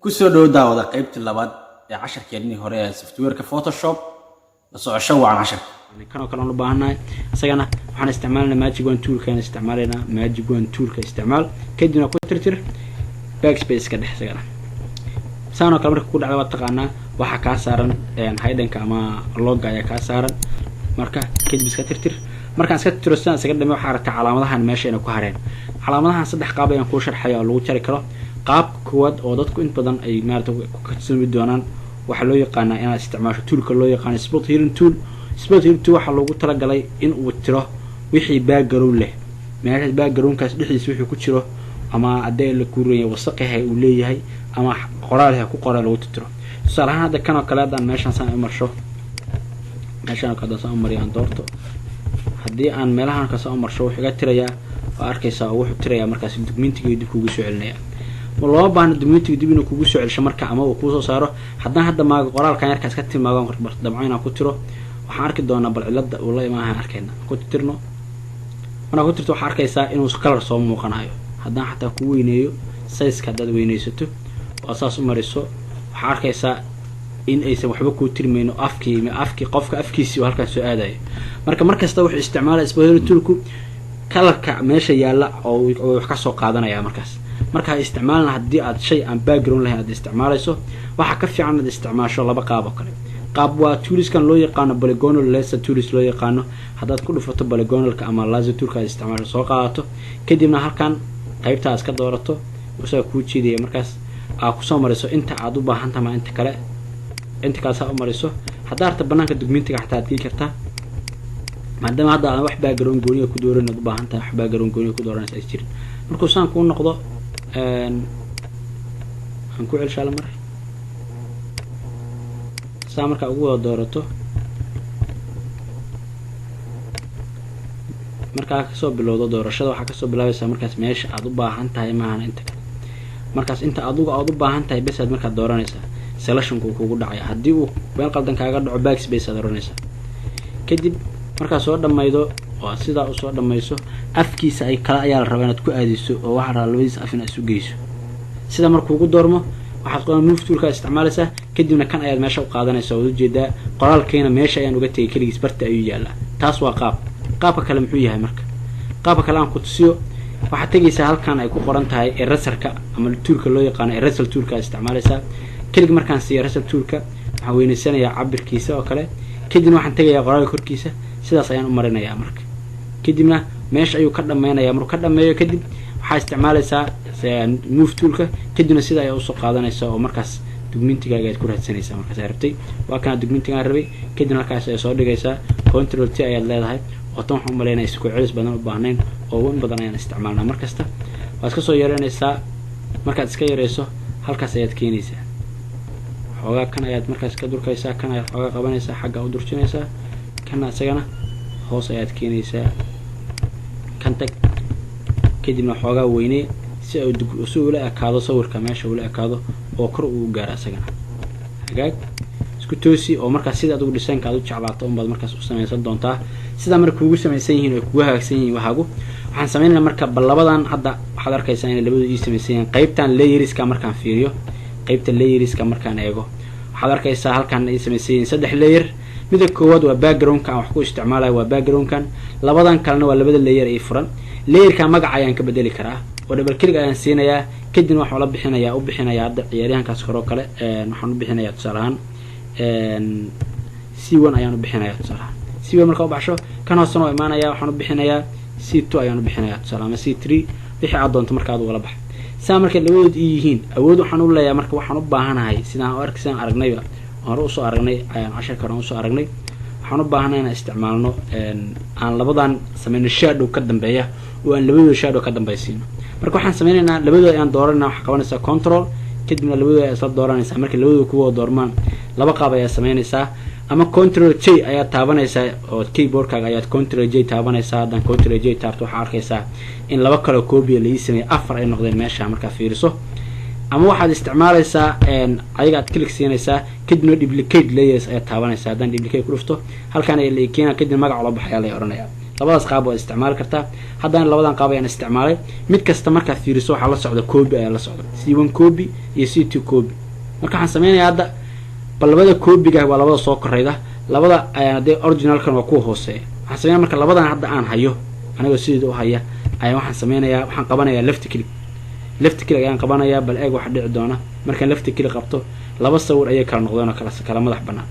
Kusoo dhow, daawada, qaybtii labaad ee casharkeennii hore ee softwareka Photoshop. La socosho wacan casharka. Kanoo kale aan u baahannahay isagana waxaan isticmaalanaa Magic Wand toolkaan isticmaalaynaa. Magic Wand toolka isticmaal, kadibna ku tirtir, backspace ka dhex. Isagana saan oo kale marka ku dhacda, waa taqaanaa, waxaa kaa saaran hiddenka ama lockga ayaa kaa saaran. Marka kadib iska tirtir. Markaan iska tirtiro, sidaan isaga dhame, waxaa aragtaa calaamadahan meesha inay ku hareen. Calaamadahan saddex qaab ayaan kuu sharxaya oo lagu jari karo. Qaabka koowaad oo dadku in badan ay maarata ku kadsoomi doonaan waxaa loo yaqaanaa inaad isticmaasho toolka loo yaqaano Spot Healing Tool. Spot Healing Tool waxaa loogu talagalay in uu tiro wixii background leh, meeshaas backgroundkaas dhexdiisa wixii ku jiro, ama haddii la kuuraya wasaqaha uu leeyahay ama qoraalha ku qoran lagu tirtiro. Tusaale ahaan, hadda kan oo kale haddaan meeshaan saan u marsho, meeshaan oo kale haddaan saan u mariyo, aan doorto, haddii aan meelahan kale saan u marsho, wuxuu iga tirayaa, waa arkaysaa, oo wuxuu tirayaa markaas documentiga dib kugu soo celinaya. Ma looma baahno documentiga dib inuu kugu soo celsho marka ama uu kuusoo saaro. Haddaan hadda maago qoraalkan yarka iska tilmaago, dabco inaan ku tiro, waxaan arki doonaa bal cilada uu la imaahan. Arkayna ku tirno. Markaa ku tirto, waxaa arkaysaa inuu color soo muuqanayo. Haddaan xataa ku weyneeyo sizeka, haddaad weyneysato oo saas u mariso, waxaa arkaysaa in aysan waxba kuu tirmayno, afkii qofka afkiisii oo halkaan soo aadayo. Marka markasta wuxuu isticmaalaya Spot Healing toolku colorka meesha yaalla oo wax kasoo qaadanaya. Markaas marka ha isticmaalna haddii aad shay aan background lahayn aad isticmaalayso. Waxaa ka fiican inaad isticmaasho laba qaab oo kale. Qaab waa toolskan loo yaqaano polygonal lasso tools loo yaqaano. Haddaad ku dhufato polygonalka ama lasso toolka aad isticmaasho, soo qaadato, kadibna halkan qaybtaa iska doorato, isaga kuu jeedaya. Markaas aad kusoo mariso inta aad u baahan tahay ma inta kale, inta kale saa u mariso. Haddaa arta banaanka documentiga xataa aad gei kartaa, maadaama hadda aadan wax background gooniga ku dooran aad u baahan tahay, wax background gooniga ku dooranaysa ay jirin. Markuu saan kuu noqdo, aan ku celshaala mar saa markaa ugu wada doorato. Markaa kasoo bilowdo doorashada, waxaa kasoo bilaabaysaa markaas meesha aad u baahan tahay, maahana inta kale. Markaas inta aduga aad u baahan tahay bes aad markaad dooranaysaa, selectionka uu kugu dhacaya. Haddii uu meel qaldan kaaga dhaco, backspace aad oranaysaa. Kadib markaad soo dhamaydo oo aad sidaa usoo dhamayso, afkiisa ay kale ayaa la rabaa inaad ku aadiso, oo waxaa rabaa labadiisa af inaad isu geyso. Sida markuugu doormo, waxaad qoran move toolka isticmaalaysaa, kadibna kan ayaad meesha u qaadanaysaa. Waad ujeedaa, qoraalkeena meesha ayaan uga tegay, keligiis barta ayuu yaallaa. Taas waa qaab. Qaabka kale muxuu yahay? Marka qaabka kale aan ku tusiyo, waxaad tegaysaa halkan ay ku qoran tahay eraserka ama toolka loo yaqaano eraser toolka aad isticmaalaysaa. Kelig markaan siiyo eraser toolka, waxaan weynaysanayaa cabirkiisa oo kale. Kadibna waxaan tegayaa qoraalka korkiisa, sidaas ayaan u marinayaa. Marka kadibna meesha ayuu ka dhameynayaa. Markuu ka dhameeyo kadib, waxaa isticmaalaysaa move toolka, kadibna sida ayaa usoo qaadanaysa oo markaas documentigaaga ayaad ku raadsanaysaa. Markaas ay rabtay, waa kana documentigaan rabay. Kadibna halkaas ayaa soo dhigaysaa, Control T ayaad leedahay. Oo tan waxaan umaleynaya isku celis badan u baahnayn, oo in badan ayaan isticmaalnaa mar kasta. Waad iska soo yareynaysaa. Markaad iska yareyso, halkaas ayaad keenaysaa xoogaa. Kan ayaad markaas ka durkaysaa, kan ayaad xoogaa qabanaysaa, xagga u durjinaysaa. Kana isagana hoos ayaad keenaysaa. Kan tag, kadibna xoogaa weynee si ula ekaado sawirka, meesha ula ekaado oo kor uu gaaro. Isagana hagaag isku toosi, oo markaas sida adigu designka aad u jeclaato unbaad markaas u samaysan doontaa. Sidaa marka kuugu samaysan yihiin oo kugu hagaagsan yihiin waxaagu, waxaan sameynayna marka bal labadan. Hadda waxaad arkaysaa inay labadu ii samaysan yihiin. Qaybtan layerska markaan fiiriyo, qaybta layerska markaan eego, waxaad arkaysaa halkaan ay samaysan yihiin saddex layer. Mida koowaad waa backgroundka aan wax ku isticmaalayo, waa backgroundkan. Labadan kalena waa labada layer ay furan. Layerka magaca ayaan ka bedeli karaa oo double click ayaan siinayaa, kadibna waxaan la bixinayaa, u bixinayaa hadda ciyaaryahankaas hore oo kale. Waxaan u bixinayaa tusaale ahaan C1 ayaan u bixinayaa. Tusaale ahaan C1 markaa u baxsho, kan hoosena waa imaanaya, waxaan u bixinayaa C2 ayaan u bixinayaa tusaale, ama C3, wixii aad doonto marka aad ugala bax. Saa markay labadood i yihiin, awood waxaan u leeyahay marka waxaan u baahanahay, sidaan ark, sidaan aragnayba hore usoo aragnay, ayaan casharka hore usoo aragnay, waxaan u baahanay inaan isticmaalno, aan labadan sameyno shadow ka dambeeya oo aan labadooda shadow ka dambaysiino. Marka waxaan sameynaynaa, labadooda ayaan dooranayna. Waxaa qabanaysaa Control, kadibna labadooda ayaa isla dooranaysaa. Markay labadooda kuwa doormaan, laba qaab ayaa sameynaysaa: ama Control J ayaad taabanaysaa, oo keyboardkaaga ayaad Control J taabanaysaa. Haddaan Control J taabto, waxaa arkaysaa in laba kaloo copy la ii sameeyay, afar ay noqdeen meesha markaa fiiriso. Ama waxaad isticmaalaysaa ayaga aad click siinaysaa, kadibna duplicate layers ayaad taabanaysaa. Haddaan duplicate ku dhufto, halkaan ayaa la keena, kadib magaca loo baxayaa lay ohanaya. Labadaas qaab waad isticmaali kartaa. Haddana labadan qaab ayaan isticmaalay. Mid kasta markaad fiiriso, waxaa la socda copy ayaa la socda, C1 copy iyo C2 copy. Marka waxaan sameynayaa hadda bal labada copyga waa labada soo korayda, labada dee originalkan waa kuwa hooseeya. Waxaan sameynaya marka labadan hadda aan hayo, anigoo sideeda u haya ayaa waxaan sameynayaa, waxaan qabanayaa left click. Left click ayaan qabanayaa. Bal eeg waxa dhici doona markaan left click qabto. Laba sawir ayay kala noqdeen oo kala madax banaan.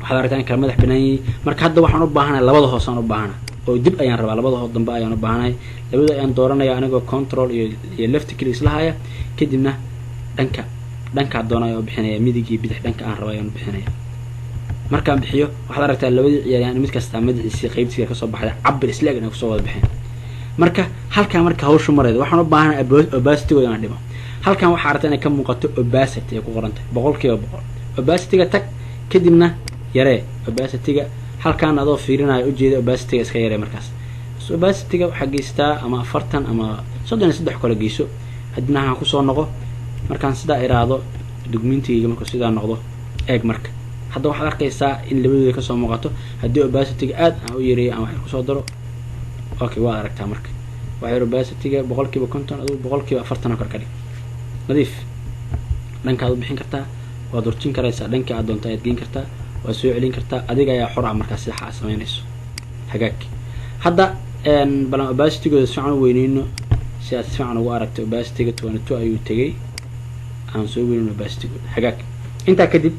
Waxaad aragtaa in kala madax banaan yihiin. Marka hadda waxaan u baahanahay labada hoos aan u baahana oo dib ayaan rabaa, labada hoos dambe ayaan u baahanahay. Labada ayaan dooranaya anigoo control iyo left click isla haya. Kadibna dhankaa doona ayaan u bixinaya, midig iyo bidix, dhanka aan raba ayaan u bixinaya. Markaan bixiyo, waxaad aragtaa labadii ciyaaryahan mid kastaa madaxiisii qaybtiisa kasoo baxday, cabir isla eg inay kusoo wada baxeen. Marka halkaan marka hawshu marayda, waxaan u baahanahay opacitygooda inaan dhimo. Halkan waxaa aragtaa inay ka muuqato opacity ay ku qorantay 100%. Opacityga tag, kadibna yaree opacityga. Halkaan adoo fiirinaya ujeeda, opacityga iska yaree. Markaas opacityga waxaa geystaa ama 40 ama 33 kale geyso. Hadina waxaan kusoo noqo markaan sidaa iraado, dugmintigayga markuu sidaa noqdo, eeg. Marka hadda waxaad arkaysaa in labadooda kasoo muuqato. Haddii opacityga aad aan u yareeyo, aan wax kusoo daro, okay, waad aragtaa. Marka waxay opacityga 50%, adigu 40% oo kale ka dhig. Nadiif, dhankaad u bixin kartaa, waad urjin karaysaa, dhanka aad doonta ayaad geyn kartaa, waad soo celin kartaa. Adiga ayaa xor ah markaas sida aad samaynayso. Hagaag, hadda balan opacitygooda si fiican u weyneyno si aad si fiican ugu aragto. Opacityga 22 ayuu tegay, aan soo weyneyno opacitygooda. Hagaag, intaa kadib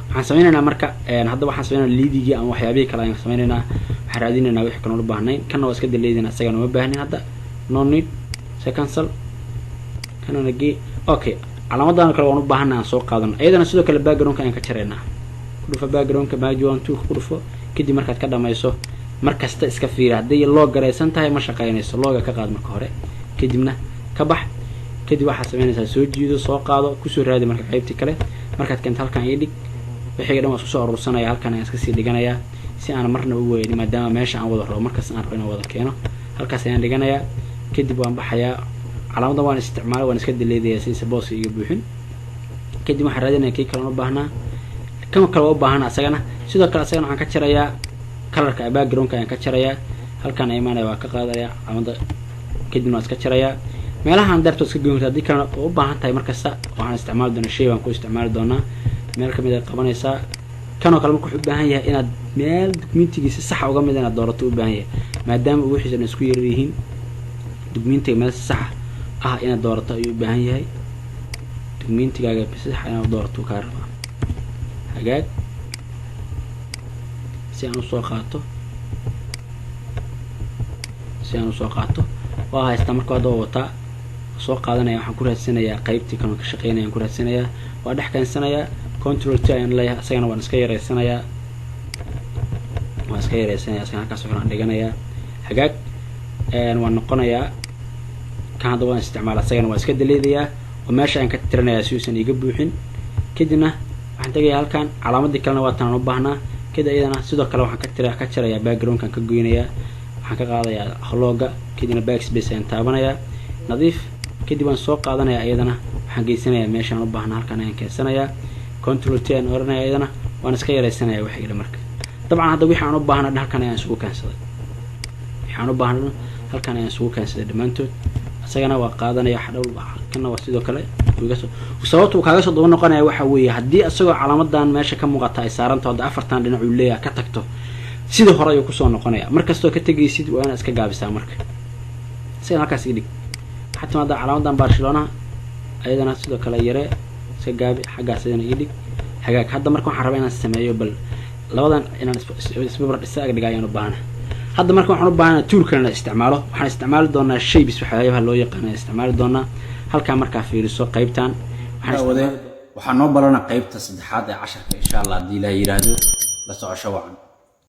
waxaan sameynaynaa marka hadda waxaan sameynayna liidigii ama waxyaabihii kale ayaan sameynaynaa. Waxaan raadinaynaa wixii kaloon u baahnayn. Kanna waa iska daleydina, isagana uma baahnin hadda, no need, se cancel kanana gee. Okay, calaamadan kale waan u baahana, aan soo qaadano iyadana. Sidoo kale backgroundka ayaan ka jaraynaa. Ku dhufo backgroundka, magic wand toolka ku dhufo. Kadib markaad ka dhamayso, mar kasta iska fiiri hadday lock garaysan tahay, ma shaqeynayso. Lockga ka qaad marka hore, kadibna ka bax. Kadib waxaad sameynaysaa soo jiido, soo qaado, kusoo raadi. Marka qaybtii kale markaad keento, halkan ii dhig. Wixiga dhan waa isku soo urursanaya, halkan ayaan iska sii dhiganayaa si aan marna u weynin, maadaama meesha aan wada rabo, markas aan rabo inaan wada keeno, halkaas ayaan dhiganayaa. Kadib waan baxayaa, calaamadan waan isticmaalay, waan iska dileedayaa si booska iga buuxin. Kadib waxaan raadinaya kii kalean u baahnaa. Kan kale waa u baahana asagana. Sidoo kale asagana waxaan ka jarayaa colorka backgroundka ayaan ka jarayaa. Halkaan imaanaya, waa ka qaadaya calaamada, kadibna waan iska jarayaa. Meelahaan dartood iska goyn karta. Haddii kalena oo u baahan tahay, markasta waxaan isticmaali doonaa shay baan ku isticmaali doonaa. Meel kamid ay qabanaysaa. Kanoo kale marka wuxuu u baahan yahay inaad meel documentigiisa saxa uga mid inaad doorato u baahan yahay, maadaama uu wixiisa dhan isku yarar yihiin. Documentiga meel si saxa ah inaad doorato ayuu u baahan yahay. Documentigaaga si saxa inaad doorato kaa rabaa. Hagaag, si aan usoo qaato, si aan usoo qaato, waa haystaa. Marka hadda waa wataa, soo qaadanaya. Waxaan ku raadsanayaa qaybtii kanoon ka shaqeynaya aan ku raadsanayaa, waa dhex keensanayaa. Control T ayaan leeyahay. Isagana waan iska yareysanayaa, waan iska yareysanaya isagana. Halkaas waxaan dhiganayaa. Hagaag, waan noqonayaa. Kan hadda waan isticmaala, isagana waan iska daleedayaa oo meesha ayaan ka tirinayaa si uusan iga buuxin. Kadibna waxaan tegayaa halkan, calaamadii kalena waa tanaan u baahnaa. Kadib iyadana sidoo kale waxaan ka jarayaa backgroundkan, ka goynayaa, waxaan ka qaadayaa lockga, kadibna backspace ayaan taabanayaa. Nadiif. Kadib waan soo qaadanayaa, iyadana waxaan geysanayaa meeshaan u baahnaa, halkan ayaan keensanayaa. Control T ayaan oranaya, iyadana waan iska yareysanaya waxa marka. Dabcan hadda wixii aan u baahna dhan halkan ayaan isugu keensaday. Wixii aan u baahna halkan ayaan isugu keensaday dhammaantood. Isagana waa qaadanaya xadhow. Kana waa sidoo kale. Sababta uu kaaga soo daba noqonaya waxa weeye, haddii isagoo calaamadan meesha ka muuqata ay saarantaho, hadda afartan dhinac uu leeyahay ka tagto, sidii hore ayuu kusoo noqonaya. Mar kastoo ka tegaysid waa inaad iska gaabisaa. Marka isagana halkaas ii dhig. Waxaa timaada calaamadan Barcelonaha, ayadana sidoo kale yaree, iska gaabi, xaggaas ayadana ii dhig. Hagaag, hadda marka waxaan rabaa inaan sameeyo bal labadan inaan isbarbar isa ag dhiga ayaan u baahana. Hadda marka waxaan u baahana toolkan inaan isticmaalo. Waxaan isticmaali doonaa shapes, waxyaabaha loo yaqaano ayaan isticmaali doonaa. Halkaa markaa fiiriso qaybtan. Waxaan waxaa noo balana qaybta saddexaad ee casharka, insha Allah, haddii Ilaah yiraahdo. La socosho wacan.